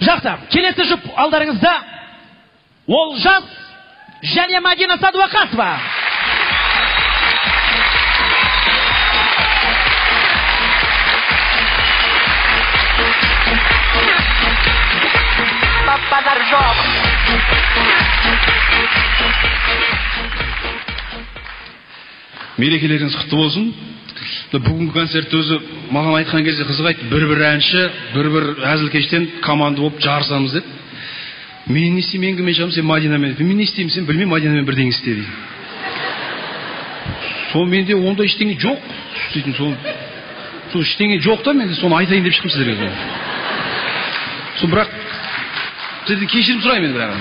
Жақсы, келесі жұп алдарыңызда Олжас және Мадина Садуақасова. Базар жоқ. Мерекелеріңіз құтты болсын. Бүгінгі концерт өзі маған айтқан кезде қызық айтты, бір-бір әнші, бір-бір әзілкештен команда болып жарысамыз деді. Мен не істеймін, мен кіммен шығамын, сен Мадинамен. Мен не істеймін, сен білмеймін, Мадинамен бірдеңе істе дейді. Сол менде ондай ештеңе жоқ дейтін, сол ештеңе жоқ та, мен соны айтайын деп шықтым сіздерге. Сол бірақ сізден кешірім сұраймын енді бірақ.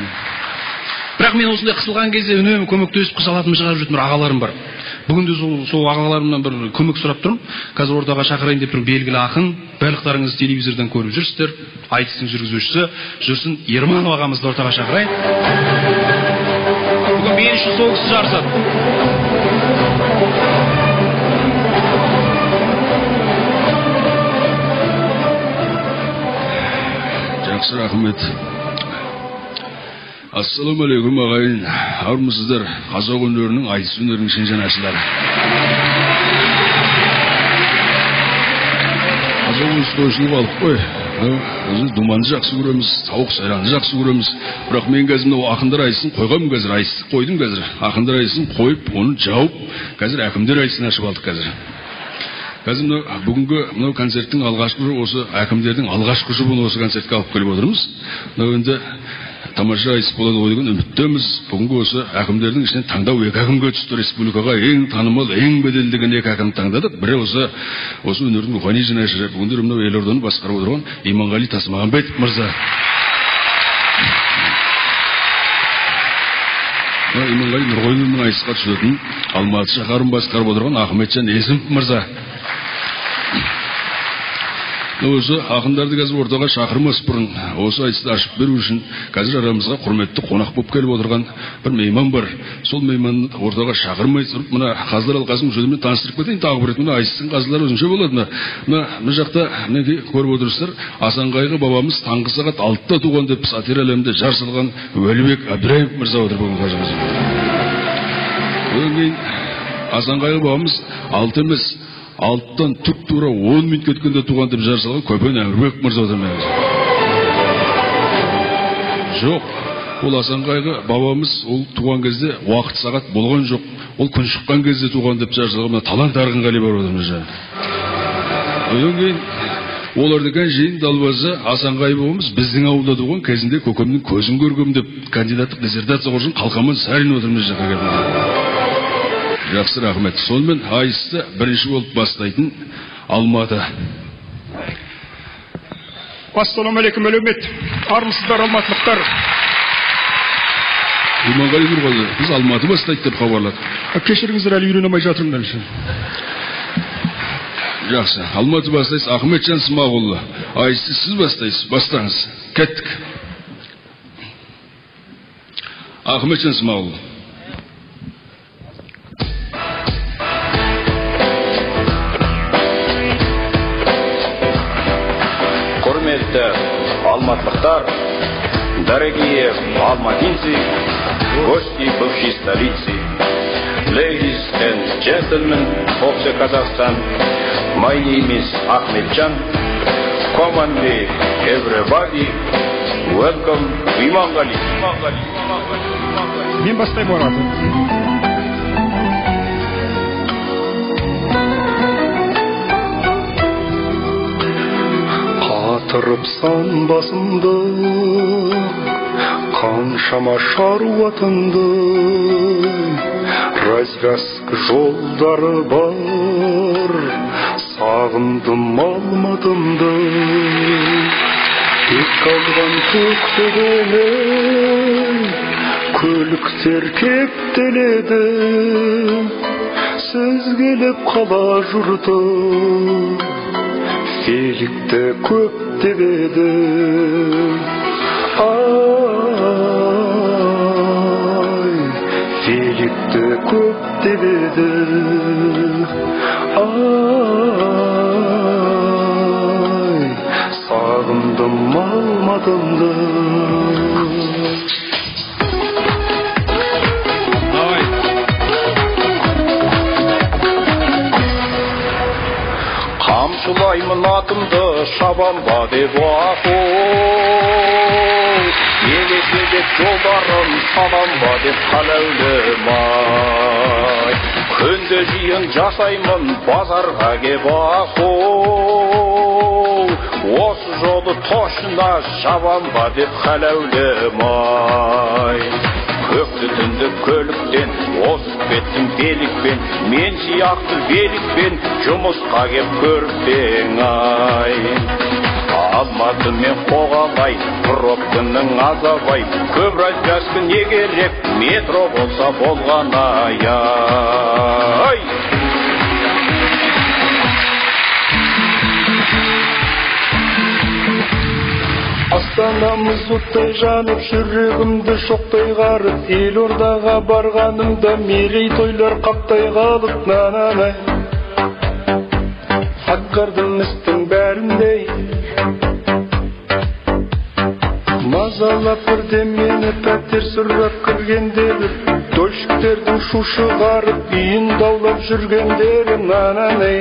Бірақ мен осындай қысылған кезде үнемі көмектесіп қыз алатынымды шығарып жүретін бір ағаларым бар. Бүгін де сол ағаларымнан бір көмек сұрап тұрмын. Қазір ортаға шақырайын деп тұрмын, белгілі ақын, барлықтарыңыз телевизордан көріп жүрсіздер, айтыстың жүргізушісі Жүрсін Ерманов ағамызды ортаға шақырайын. Бүгін мен үшін сол кісі жарысады. Жақсы, рахмет. Ассалаумағалейкум ағайын, армысыздар, қазақ өнерінің, айтыс өнерінің шын жанашырлары. Қазақ өнерін алып қой. Өзіміз думанды жақсы көреміз, тауық сайранды жақсы көреміз. Бірақ мен қазір мынау ақындар айтысын қойғанмын қазір, айтыс қойдым қазір. Ақындар айтысын қойып, оны жауып, қазір әкімдер айтысын ашып алдық қазір. Қазір мынау бүгінгі мынау концерттің алғашқы осы әкімдердің алғашқы жұбын осы концертке алып келіп отырмыз. Мынау енді тамаша айтыс болады ғой деген үміттеміз. Бүгінгі осы әкімдердің ішінен таңдау екі әкімге түсті. Республикаға ең танымал, ең беделді деген екі әкім таңдадық. Бірі осы өнердің рухани жанашыры, бүгінде мынау елорданы басқарып отырған Иманғали Тасмағамбетов мырза. Иманғали Нұрғойынұлының айтысқа түсетін Алматы шаһарын басқарып отырған Ахметжан Есімов мырза. Осы ақындарды қазір ортаға шақырмас бұрын осы айтысты ашып беру үшін қазір арамызға құрметті қонақ болып келіп отырған бір мейман бар. Сол мейманды ортаға шақырмай тұрып, мына қазылар алқасын мүшелерімен таныстырып кетейін тағы бір рет. Мына айтыстың қазылары өзінше болады. Мына жақта мінекей көріп отырсыздар, Асан Қайғы бабамыз таңғы сағат 6-да туған деп сатира әлемінде жар салған Уәлибек Әбдірайымов мырза отыр бүгін қажымыз. Одан кейін Асан Қайғы бабамыз 6 емес, 6-тан түп тура 10 минут кеткенде туған деп жар салған Көпен Әмірбек мырза отыр. Жоқ, ол Асан Қайғы бабамыз ол туған кезде уақыт сағат болған жоқ, ол күн шыққан кезде туған деп жар салған мына Талант Арғынғали бар отыр мырза. Одан кейін олардікі жиын далбазы Асан Қайғы бабамыз біздің ауылда туған кезінде көкемнің көзін көргем деп кандидаттық диссертация қорғаған Қалқаман Сарин отыр мына жаққа келіп. Жақсы, рахмет. Сонымен айтысты бірінші болып бастайтын Алматы. Ассалаумағалейкум әлеумет. Армысыздар, алматылықтар. Иманғали Нұрғазы, біз Алматы бастайды деп хабарлады. Кешіріңіздер, әлі үйрене алмай жатырмын әлі. Жақсы, Алматы бастайсыз, Ахметжан Смағұлы. Айтысты сіз бастайсыз, бастаңыз. Кеттік. Ахметжан Смағұлы. Құрметті алматылықтар, дорогие алматинцы, гости бывшей столицы, ladies and gentlemen of the Kazakhstan, my name is Ahmetjan. Commonly everybody, welcome to Imangali. Мен бастаймын орады. Қатырып сан басымды, қаншама шаруатынды, развязка жолдары бар, сағындым Алматымды. Тек қалған көк төбемен көліктер кептеледі, сіз келіп қала жұрты Феликті көп деп еді. Ай, Феликті көп деп еді. Ай, сағындым Алматымды. Алматымды. Давай. Қамшылаймын атымды, шабам ба деп ақыл, Елесебет жолдарым салам ба деп қаләулім ай. Күнде жиын жасаймын базарға кеп ақыл, Осы жолы точно жабам ба деп қаләулім ай. Көк түтінді көліктен озып кеттім великпен, мен сияқты великпен жұмысқа кеп көріппең ай. Алматы мен Қоғалай, пробканың азабай, көп развязка не керек, метро болса болған ай ай. Астанамыз оттай жанып, жүрегімді шоқтай қарып, елордаға барғанымда мерейтойлар қаптай қалып, на-на-най. Атқардым істің бәріндей, мазалап бірдемені пәтер сұрап кіргендері, дольщиктердің шу шығарып, үйін даулап жүргендері, на-на-най.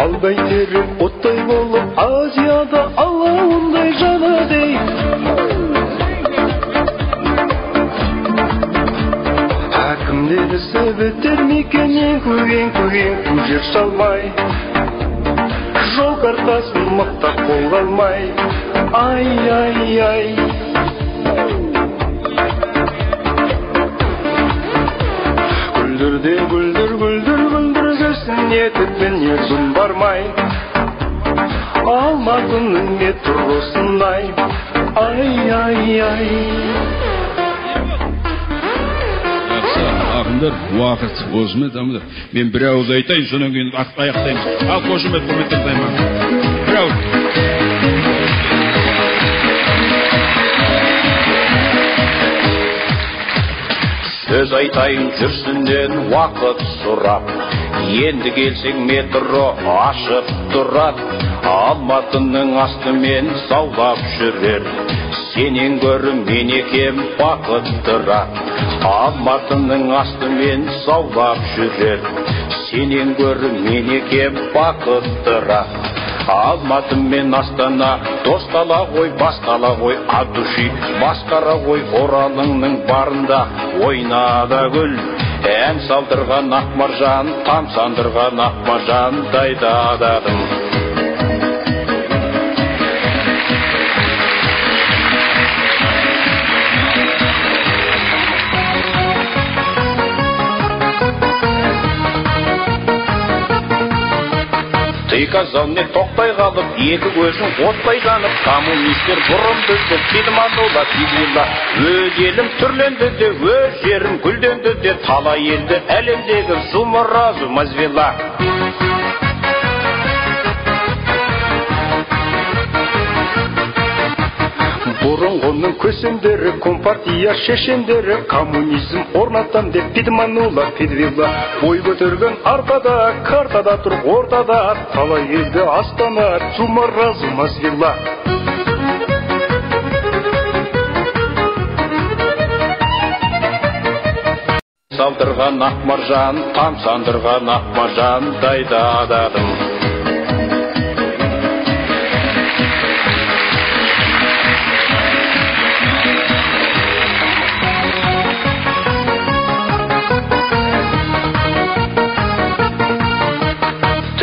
Ал бәйтерек оттай болып, Азияда алауындай жанады. Әкімдер ісі бітер ме екен, еңку, еңку, еңку жер шалмай, жол картасын мықтап қолға алмай, ай, ай, ай. Гүлдір де гүлдір, гүлдір, гүлдір көзін етіппін ерзін бармай, Алматының метросындай, ай, ай, ай. Жақсы, ақындар, уақыт осымен тамамды. Мен бір ауыз айтайын, содан кейін аяқтаймыз. Ал қошемет, құрметті тыңдаймын. Бір ауыз. Сөз айтайын жүрсіннен уақыт сұрап, енді келсең метро ашық тұрады, Алматының астымен заулап жүрер, сенен гөрі мен екем бақыттырақ. Алматының астымен заулап жүрер, сенен гөрі мен екем бақыттырақ. Алматы мен Астана дос қала ғой, бас қала ғой, от души басқара ғой, Оралыңның барында ойна да күл. Ән салдырған Ақмаржан, тамсандырған Ақмаржан, дайдададым. Ты тоқтай қалып, екі көзің оттай жанып, коммунистер бұрын бізді пидманула, пидмила. Өз елім түрленді де, өз жерім гүлденді де, талай елді әлемдегі зумы-разума звела. Бұрынғының көсемдері, компартия шешендері, коммунизм орнатам деп пидманула, пидвила. Бой көтерген арқада, картада тұр ортада, талай елді Астана зума-разума звела. Салдырған Ақмаржан, тамсандырған Ақмаржан, дайдададым.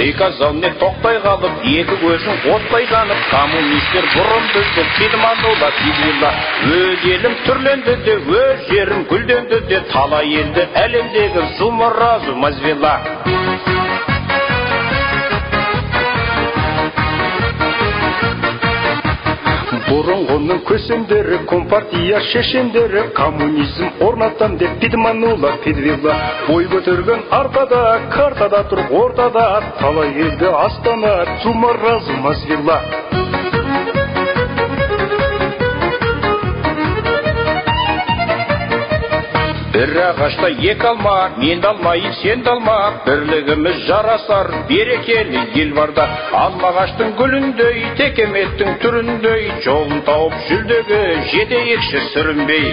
Ты тоқтай қалып, екі көзің оттай жанып, коммунистер бұрын бізді пидманула, пидмила. Өз елім түрленді де, өз жерім гүлденді де, талай елді әлемдегі зума-разума звела. Бұрынғының көсемдері, компартия шешендері, коммунизм орнатам деп пидманула, пидвила. Бой көтерген арқада, картада тұр ортада, талай елді Астана зума-разума звела. Бір ағашта екі алма, мен де алмайын, сен де алма, бірлігіміз жарасар, берекелі ел барда. Алма ағаштың гүліндей, текеметтің түріндей, жолын тауып жүлдеге жетейікші сүрінбей.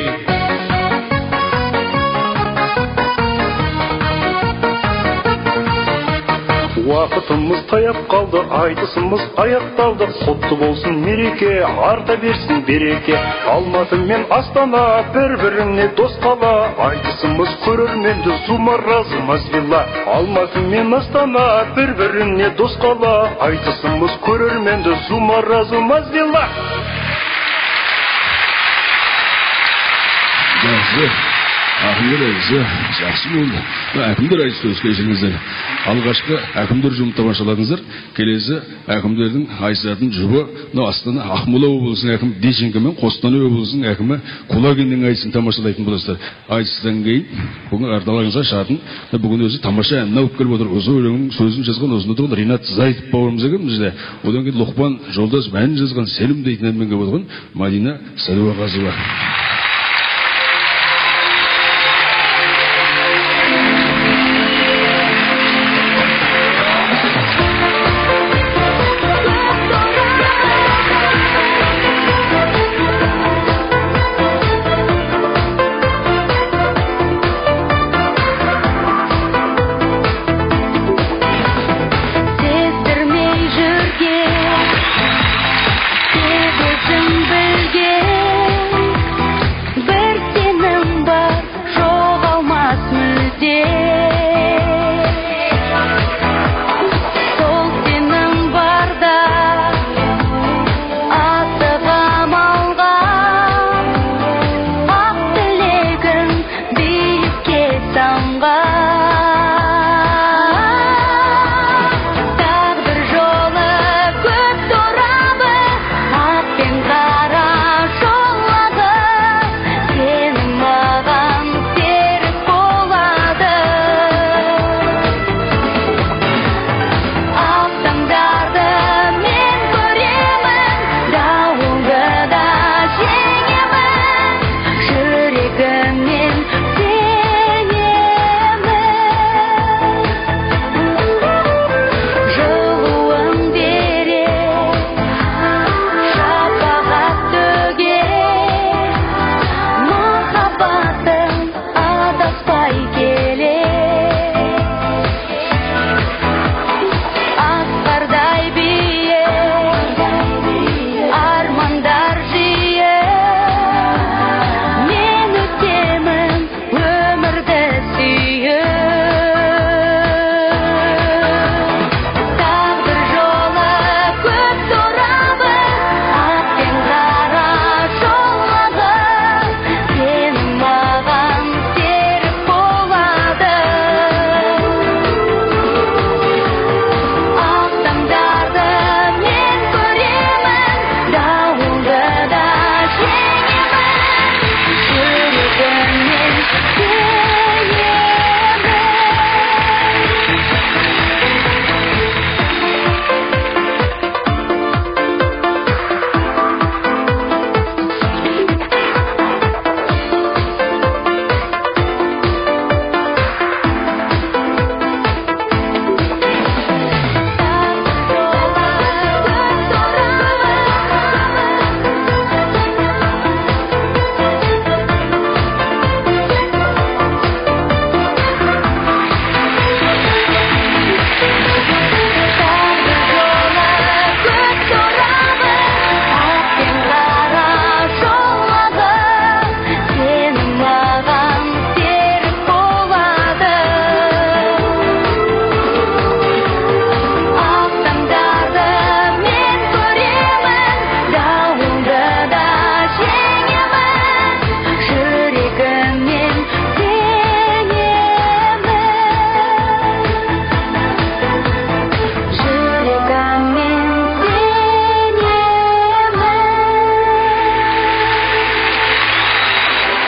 Уақытымыз таяп қалды, айтысымыз аяқталды. Құтты болсын мереке, арта берсін береке. Алматы мен Астана бір-біріне дос қала. Айтысымыз көрерменді зума разума звела. Алматы мен Астана бір-біріне дос қала. Айтысымыз көрерменді зума разума звела. Жақсы. Әкімдер айтысы жақсы болды. Әкімдер айтысы өз кешіріңіздер. Алғашқы әкімдер жұбын тамашаладыңыздар. Келесі әкімдердің айтысатын жұбы мынау Астана Ақмола облысының әкімі Деченко мен Қостанай облысының әкімі Кулагиннің айтысын тамашалайтын боласыздар. Айтыстан кейін бүгін ардаларыңызға шығатын бүгін өзі тамаша әнін алып келіп отыр. Осы өлеңнің сөзін жазған осында тұрған Ринат Зайтов бауырымыз екен мына жерде. Одан кейін Лұқпан Жолдасов әнін жазған Сенім дейтін әнмен келіп отырған Мадина Сәдуақасова.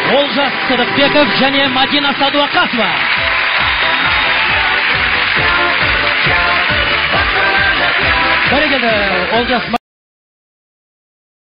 Олжас Сыдықбеков және Мадина Садуақасова. Бәрекелді, Олжас.